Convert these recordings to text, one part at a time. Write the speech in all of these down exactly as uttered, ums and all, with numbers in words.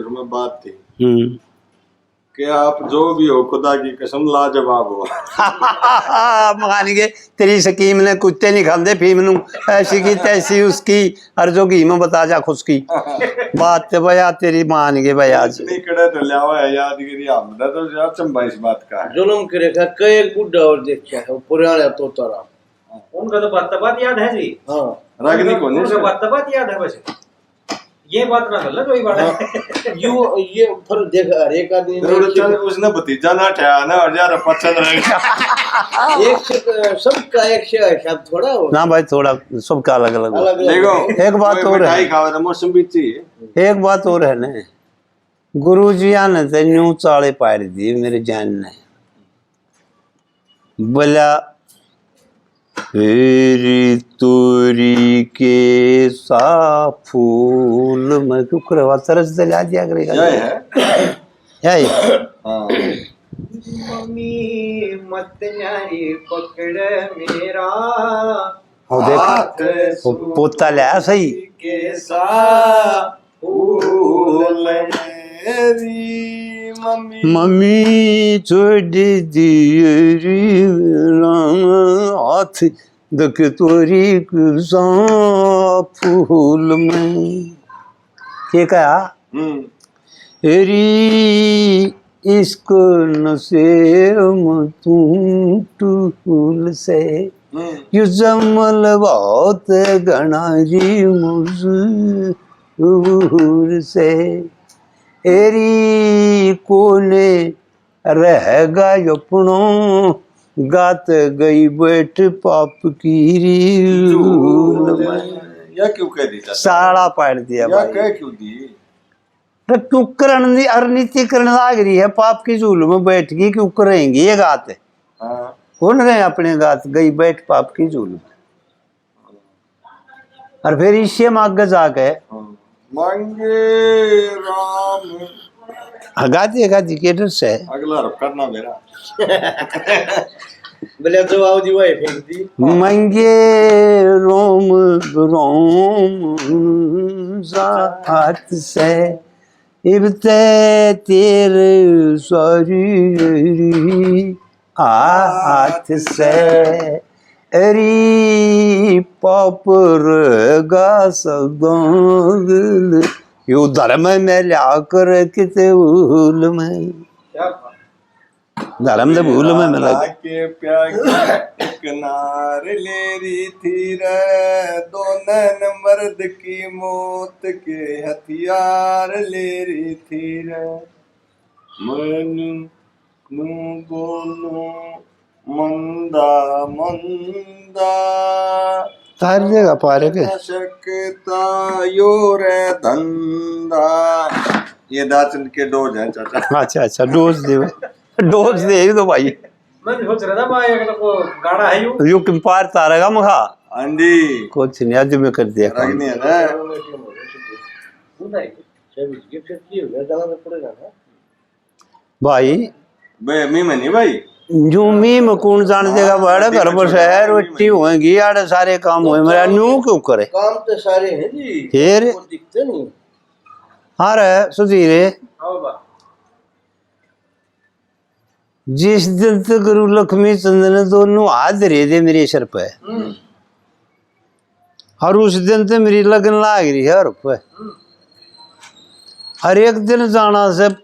में बात थी हम्म। कि आप जो भी हो, खुदा की कसम, लाजवाब हो। मान के तेरी स्कीम ने कुत्ते नहीं खाते, फीम नू ऐसी की तैसी उसकी, और जो घी में बता जा खुशकी। बात तो भैया तेरी मान के भैया जी। इतनी कड़े तो ल्यावा है यादगिरी, हमने तो यार चंबा इस बात का है। जुल्म करे था, कई एक बुढ़ा और देखा है, वो पुराना तोता राम। उनका तो बात बात याद है जी। हाँ। रागनी कौन है उनका इसमें? बात बात याद है बस। ये बात ना कर लो, कोई बात नहीं। यू, ये फिर देख, हर एक आदमी ने फिर एक उसने, से उसने भतीजा ना ठहरा ना, और यार पसंद रहेगा। एक से, सबका एक से हिसाब थोड़ा हो। ना भाई, थोड़ा सबका अलग अलग हो। अलग अलग देखो, है। एक बात कोई और मिठाई है। खावे तो मौसम भी चाहिए। एक बात और है ना, गुरु जी ने तो न्यू चाले पाड़ दिए मेरे जान ने। बोला, "तेरी तोरी के सा फूल में।" क्यों करवा तरस दिला दिया करेगा। क्या है? क्या है? हाँ। मम्मी मत न्यारी पकड़ मेरा और देख, हाथ वो पोता ले आया सही। के सा फूल मेरी मम्मी। मम्मी छोड़ दी रे राम, हाथ देख तोरी के सा फूल में। के कहा? हम्म। एरी इश्क नशे में तू टूल से। हम्म। यू जमल बहुत घना जी मजबूर से। एरी कोने रहेगा अपनो, गात गई बैठ पाप की री धूल में। या क्यों कह दी? साला पाड़ दिया या भाई। कह क्यों दी? तो क्यों करण दी, अर नीति करण लाग रही है, पाप की झूल में बैठ गई, क्यों करेंगी ये गात? हाँ। कौन रहे अपने गात गई बैठ पाप की झूल में? और फिर इससे में आगे जाके हाँ। मांगे राम। हाँ, गाती है, गाती के डर से। अगला रुक करना मेरा। बोले तो आओ जी, वही फेंक दी। मांगे रोम रोम जात से, इब ते तेरे सारी हाथ से। एरी पाप रहेगा सदा गल, यू धर्म में लिया कर किते भूल में। क्या बात। धर्म तो भूल में मिला। के प्यागी किनार ले रही थी रे, दोनों मर्द की मौत के हथियार ले रही थी रे। मन नू बोलूं मंदा मंदा। थारी जगह पा रहे के? सकता यो रे धंधा। ये दाचन के डोज है चाचा। अच्छा, अच्छा, डोज दे। डोज दे ही दो भाई। मैं सोच रहा था भाई, अगला को गाना है यू। यू किम पार तारेगा मखा? हाँ जी। कुछ नहीं, आज मैं कर दिया काम। रागनी है ना? भाई। बे, मी में नहीं भाई। न्यू मी में कौन जान देगा? हाँ, बड़ा घर बस है, रोटी होएगी, आड़े सारे काम होए, मेरा न्यू क्यों करे? काम तो सारे हैं जी। फिर? वो दिखते नहीं। हाँ रे, सुधीर। हाँ बाबा। जिस दिन तक गुरु लक्ष्मी चंद ने दोनों हाथ धरे थे मेरे सिर पे, हम्म। और उस दिन ते मेरी लगन लाग रही है और पे। हर एक दिन जाना से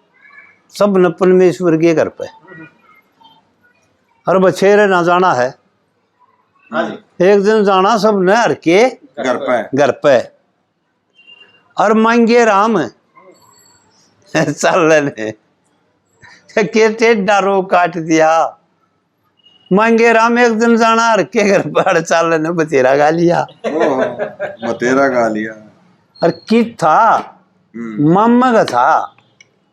सब ने परमेश्वर के घर पे। और बछेरे ना जाना है। हाँ जी। एक दिन जाना सब ने हर के घर पे। घर पे। और मांगे राम चालन ने के टेढ़ा रो काट दिया। मांगे राम एक दिन जाना हर के घर पर चालन ने बतेरा गा लिया। ओहो, बतेरा गा लिया। और कित था? हम्म। मामा का था।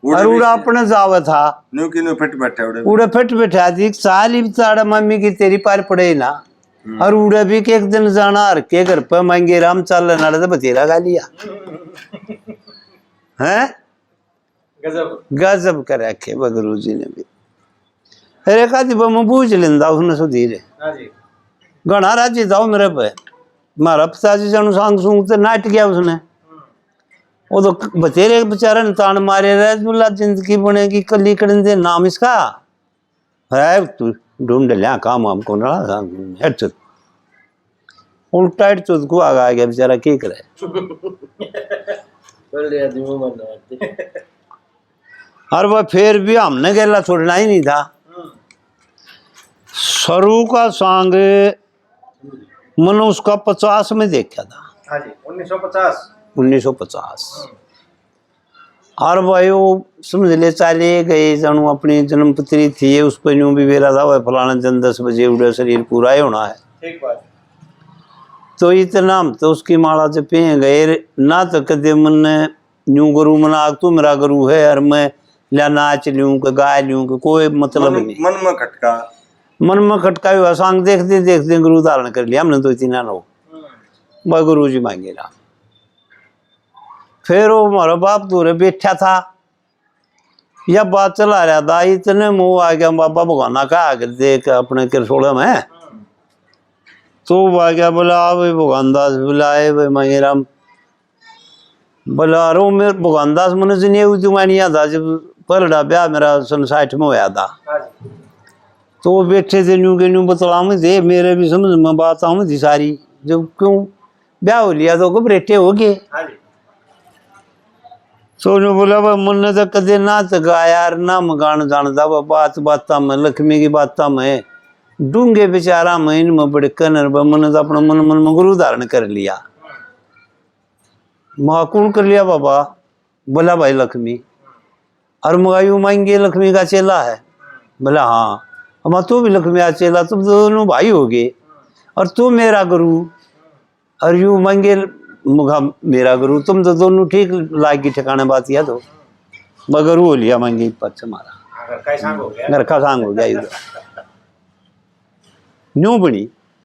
उड़े और भी उड़ा से अपने जावे था। न्यू की न्यू फिट बैठा उड़े भी। उड़े फिट बैठा थी, साल ही बेचारा मामी की तेरी पार पड़े ही ना। हम्म। और उड़े भी के एक दिन जाना हर के घर पे मांगे राम चालन आले तो बतेरा गा लिया। हैं? गजब। गजब कर रखे बगरू जी ने भी। अरे का दी बम बूझ लेंदा उसने सुधीर। हाँ जी। घणा राजी था वो मेरे पे। मारा पिताजी जानू सांग सूंग ते नाट गया उसने। हम्म। वो तो बतेरे बेचारे ने तान मारे रहे, बोला, "जिंदगी बनेगी कली कड़न दे नाम इसका है, तू ढूंढ लिया काम हमको ना, हट चल।" उल्टा हट चल को आगा आ गया बेचारा, के करे? बोल रहे आदमी वो मरना है। और वह फिर भी हमने गेला छोड़ना ही नहीं था। हम्म। सरू का सांग मैंने उसका पचास में देखा था। हाँ जी, उन्नीस सौ पचास। उन्नीस सौ पचास। हम्म। और भाई वो समझ ले, चले गए, जानू अपनी जन्म पत्री थी, उस पर यूं भी बेरा था, वह फलाना दिन दस बजे उड़े, शरीर पूरा ही होना है। ठीक बात। तो इतना हम तो उसकी माला से पे गए ना, तो कदे मन न्यू गुरु मना, "तू मेरा गुरु है और मैं ल्या नाच ल्यूं के, गाय ल्यूं के, कोई मतलब मन, नहीं।" मन में खटका। मन में खटका हुआ सांग देखते देखते गुरु धारण कर लिया हमने, दो तीन लोग। हम्म। वह गुरु जी मांगे ना। फिर वो हमारा बाप धोरे बैठा था, या बात चला रहा था, इतने में वो आ गया बाबा भगवाना का आगे देख अपने किरसोले में। हम्म। तो वो आ गया, बोला, "आ भाई भगवान दास।" बोला, "आए भाई मांगे राम।" बोला, "अरे मेरे भगवान दास, मैंने जिन्हें वो जमानिया था जब पहला ब्याह मेरा सन साठ में होया था।" हाँ जी। तो वो बैठे थे न्यू के न्यू बतलावे थे, मेरे भी समझ में बात आवे थी सारी। जब क्यों ब्याह हो लिया तो घबरेटे हो गए। हाँ जी। तो न्यू बोला, "भाई, मन्ने तो कदे ना तो गाया और ना मैं गान जानता, वह बात बातां में, लक्ष्मी की बातां में, डूंगे विचारा में, इनमें बड़े कनर, वह मन्ने तो अपना मन, मन में गुरु धारण कर लिया।" मगा, "कौन कर लिया बाबा?" बोला, "भाई लक्ष्मी।" और मगा, "यू मांगे लक्ष्मी का चेला है?" बोला, "हाँ।" "अब तू भी लक्ष्मी का चेला, तुम तो दोनों भाई हो गए, और तू मेरा गुरु, और यू मांगे मगा मेरा गुरु, तुम तो दोनों ठीक लाग गई ठिकाने बात।" या तो मैं गुरु हो लिया मांगे पक्ष हमारा। हाँ, घर का ही सांग हो गया। घर का सांग हो गया इधर। न्यू बनी।